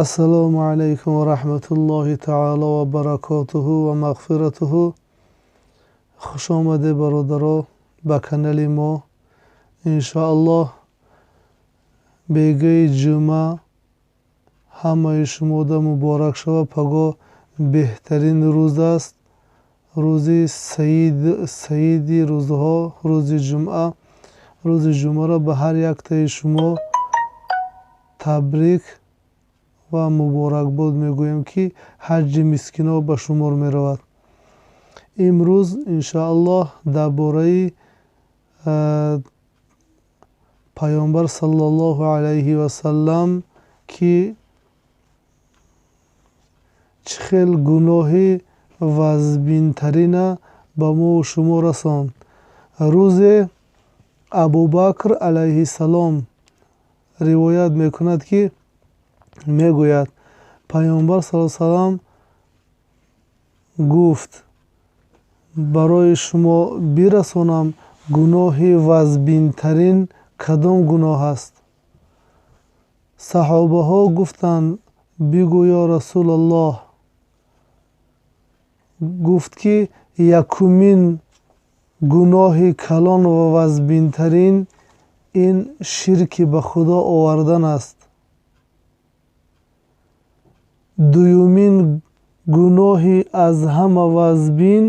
Ассалому алайкум ва раҳматуллоҳи таоло ва баракотуҳу ва мағфиратуҳу. Хуш омадед, бародаро, ба канали мо. Иншоаллоҳ, бегаи ҷумъа ҳамаи шумода муборак шава. Пагоҳ беҳтарин рӯз аст, рӯзи саид, саиди рӯзҳо, рӯзи ҷумъа. Рӯзи ҷумъаро ба ҳар яктаи шумо табрик ва муборакбод мегӯем, ки ҳаҷҷи мискино ба шумор меравад. Имрӯз, иншоаллоҳ, дар бораи Пайғамбар саллаллоҳу алайҳи васаллам, ки чӣ хел гуноҳи вазбинтарина ба мо шумо расонд. Рӯзе Абубакр алайҳиссалом ривоят мекунад, ки мегӯяд: Пайғамбар саллаллоҳу салам гуфт: «Барои шумо бирасонам, гуноҳи вазбинтарин кадом гуноҳ аст?» Саҳобаҳо гуфтанд: «Бигӯ, ё Расулаллоҳ». Гуфт, ки якумин гуноҳи калон ва вазбинтарин ин ширки ба Худо овардан аст. Дуюмин гуноҳи аз ҳама вазбин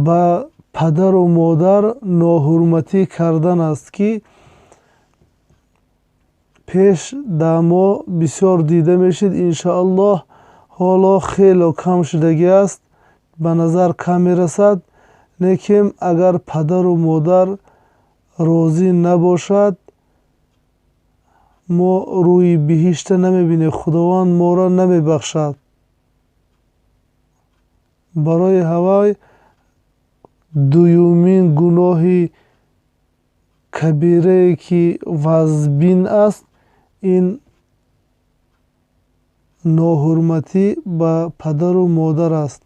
ба падару модар ноҳурматӣ кардан аст, ки пеш дар мо бисёр дида мешид. Иншоаллоҳ, ҳоло хело кам шудагӣ аст, ба назар кам мерасад. Лекин агар падару модар розӣ набошад, мо рӯи биҳишта намебинем, Худованд моро намебахшад. Барои ҳавай дуюмин гуноҳи кабирае, ки вазбин аст, ин ноҳурматӣ ба падару модар аст.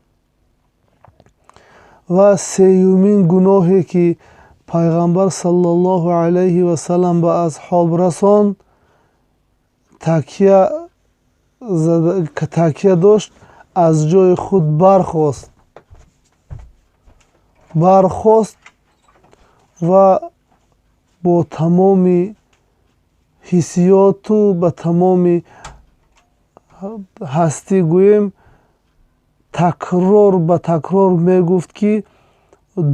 Ва сеюмин гуноҳе, ки Пайғамбар саллаллоҳу алайҳи васаллам ба асҳоб расонд, такя дошт, аз ҷои худ бархост ва бо тамоми ҳиссиёту ба тамоми ҳастӣ, гӯем, такрор ба такрор мегуфт, ки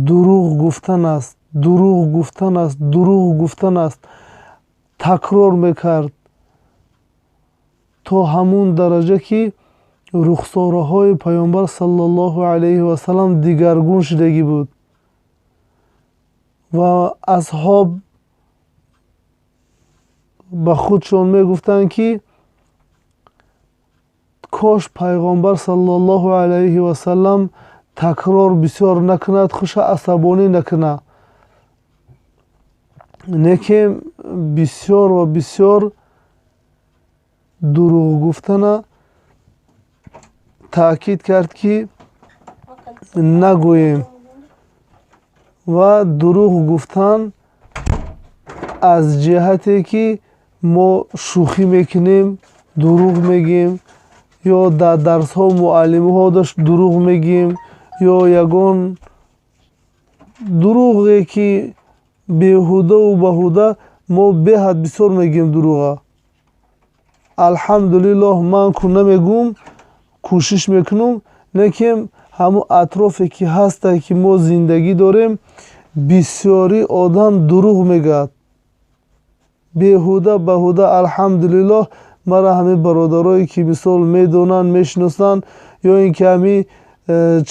дурӯғ гуфтан аст, дурӯғ гуфтан аст, дурӯғ гуфтан аст. Такрор мекард то ҳамун дараҷа, ки рухсораҳои Пайғамбар саллаллоҳу алайҳи васаллам дигаргун шудагӣ буд ва асҳоб ба худшон мегуфтанд, ки кош Пайғомбар саллаллоҳу алайҳи васаллам такрор бисёр накунад, хуша асабонӣ накунад. Лекин бисёр ва бисёр дурӯғ гуфтана таъкид кард, ки нагӯем. Ва дурӯғ гуфтан аз ҷиҳате, ки мо шӯхӣ мекунем, дурӯғ мегӯем, ё дар дарсҳо муаллимҳо дошт, дурӯғ мегӯем, ё ягон дурӯғе, ки беҳудаву баҳуда, мо беҳад бисёр мегӯем дурӯға. Алҳамдулиллоҳ, ман ку намегӯм, кӯшиш мекунам, лекин ҳамун атрофе, ки ҳастае, ки мо зиндагӣ дорем, бисёрӣ одам дурӯғ мегӯяд беҳуда баҳуда. Алҳамдулиллоҳ, мара ҳамин бародарое, ки мисол медонанд, мешиносанд, ё ин ки ҳамин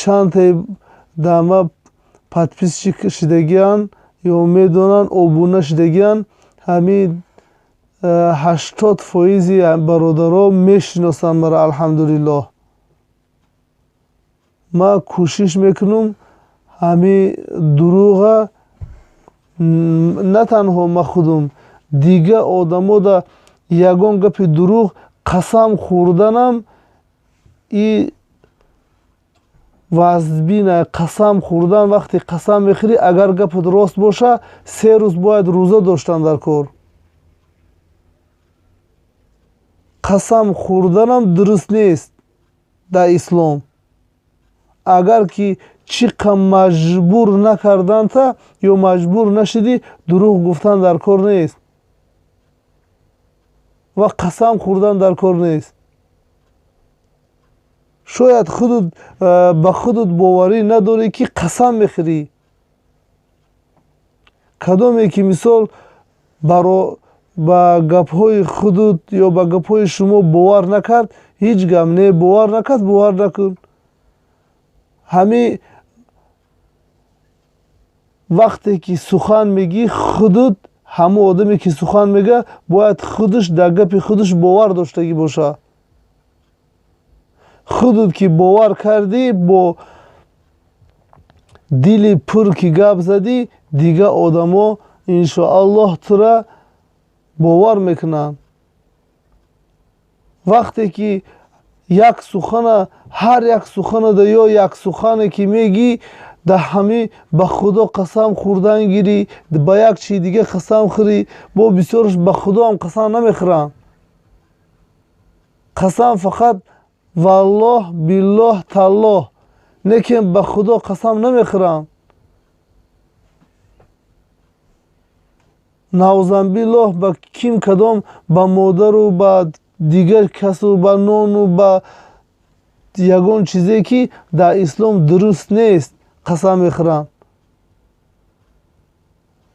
чандтаи дама подписчик шидагианд ё медонанд, обуна шидагианд, ҳамин 80 фоизи бародаро мешиносанд мара. Алҳамдулиллоҳ, ман кӯшиш мекунам ҳамин дурӯға на танҳо ма худум, дига одамода ягон гапи дурӯғ қасам хӯрданам и вазбина. Қасам хӯрдан, вақте қасам мехӯрӣ, агар гапат рост боша, 3 рӯз бояд рӯза доштан дар кор. Қасам хӯрданам дуруст нест дар ислом. Агар ки чӣ қа маҷбур накарданта ё маҷбур нашидӣ, дурӯғ гуфтан дар кор нест ва қасам хӯрдан дар кор нест. Шояд худут ба худут боварӣ надорӣ, ки қасам мехӯрӣ. Кадоме ки мисол ба гапҳои худут ё ба гапҳои шумо бовар накард, ҳеҷ гап не, бовар накард, бовар накун. Ҳамин вақте ки сухан мегӣ, худут ҳамон одаме ки сухан мега, бояд худаш дар гапи худаш бовар доштагӣ бошад. Худут ки бовар кардӣ, бо дили пур ки гап задӣ, дигар одамо иншоаллоҳ тура бовар мекунанд. Вақте ки як сухана, ҳар як суханада ё як сухане ки мегӣ, дар ҳамин ба Худо қасам хӯрдан гирӣ, ба як чизи дига қасам хӯрӣ, бо бисёраш ба Худоам қасам намехӯранд. Қасам фақат валлоҳ, биллоҳ, таллоҳ, лекин ба Худо қасам намехӯранд. Навзанбиллоҳ ба ким кадом, ба модару ба дигар касу ба нону ба ягон чизе ки дар ислом дуруст нест қасам мехӯранд.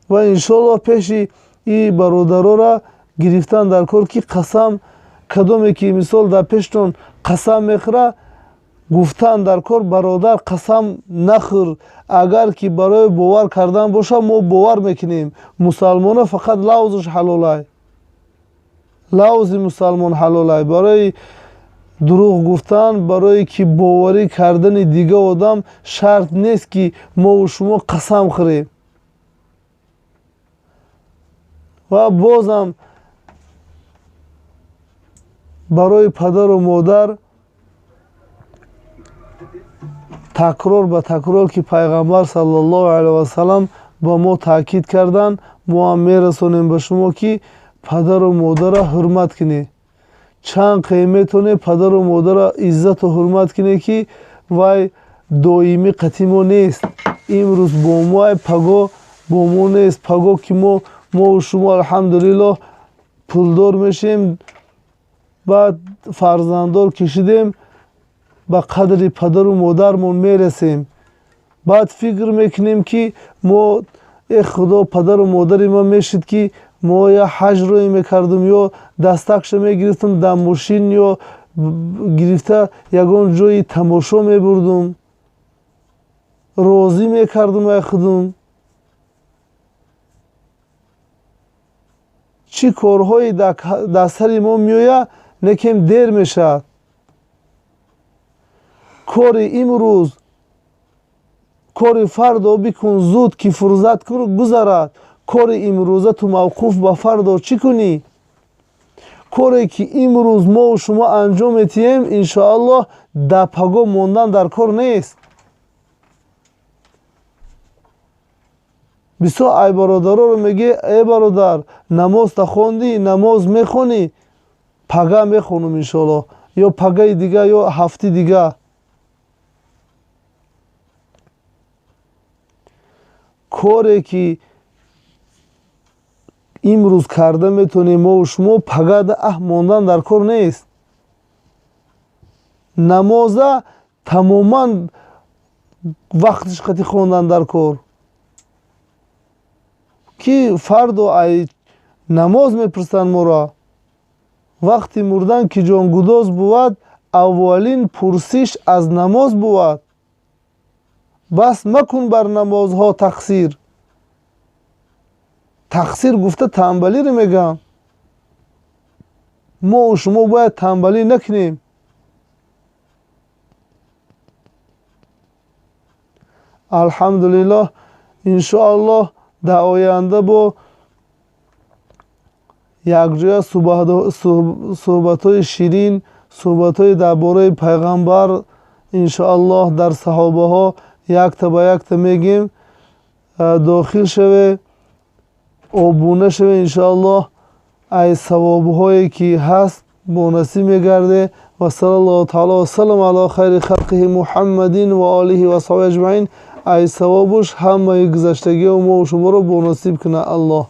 Ва иншоаллоҳ пеши и бародарора гирифтан дар кор, ки қасам кадоме ки мисол дар пештон қасам мехӯра, гуфтан дар кор: бародар, қасам нахӯр. Агар ки барои бовар кардан боша, мо бовар мекунем. Мусалмона фақат лавзаш ҳалолай, лавзи мусалмон ҳалолай. Барои дурӯғ гуфтан, барои ки боварӣ кардани дигар одам шарт нест, ки мову шумо қасам хӯрем. Ва бозам барои падару модар такрор ба такрор, ки Пайғамбар саллаллоҳу алайҳи васаллам ба мо таъкид карданд, мо ҳам мерасонем ба шумо, ки падару модарро ҳурмат кунед. Чанд қе метавонед падару модарро иззату ҳурмат кунед, ки вай доимӣ қатъи мо нест. Имрӯз бо мо, паго бо мо нест. Паго ки мову шумо алҳамдулиллоҳ пулдор мешем, баъд фарзанддор кишидем, ба қадри падару модармон мерасем. Баъд фикр мекунем, ки мо э Худо, падару модари ман мешид, ки мо я ҳаҷ рӯй мекардум, ё дастакша мегирифтум дар мошин, ё гирифта ягон ҷои тамошо мебурдум, розӣ мекардум ай худум. Чӣ корҳое дар сари мо меояд, лекин дер мешавад. Кори имрӯз, кори фардо бикун зуд, ки фурсат гузарад. Кори имрӯза ту мавқуф ба фардо чӣ кунӣ? Коре ки имрӯз мову шумо анҷом метиҳем, иншоаллоҳ дар паго мондан дар кор нест. Бисёр ай бародароро мегӯ: э бародар, намозта хондӣ, намоз мехонӣ? Пага мехонам иншоаллоҳ, ё пагаи дига, ё ҳафти дига. Коре ки имрӯз карда метавонем мову шумо, пагада аҳ мондан дар кор нест. Намоза тамоман вақтиш қатӣ хондан дар кор, ки фардо ай намоз мепурсанд моро. Вақти мурдан ки ҷонгудоз бувад, аввалин пурсиш аз намоз бувад. Бас макун бар намозҳо тақсир. Тақсир гуфта танбалиро мегӯям. Мову шумо бояд танбалӣ накунем. Алҳамдулиллоҳ, иншоаллоҳ дар оянда бо якҷоя суҳбатҳои ширин, суҳбатҳои дар бораи Пайғамбар, иншоаллоҳ дар саҳобаҳо якта ба якта мегем. Дохил шаве, обуна шаве, иншоаллоҳ ай савобҳое ки ҳаст Бонасиб мегарде. Ва сала Аллоҳу таала васалам ала хайри халқиҳи Муҳаммадин ва олиҳи ва асҳоби аҷмаин. Ай савобуш ҳамаи гузаштагиҳо мо шуморо бонасиб кунад Аллоҳ.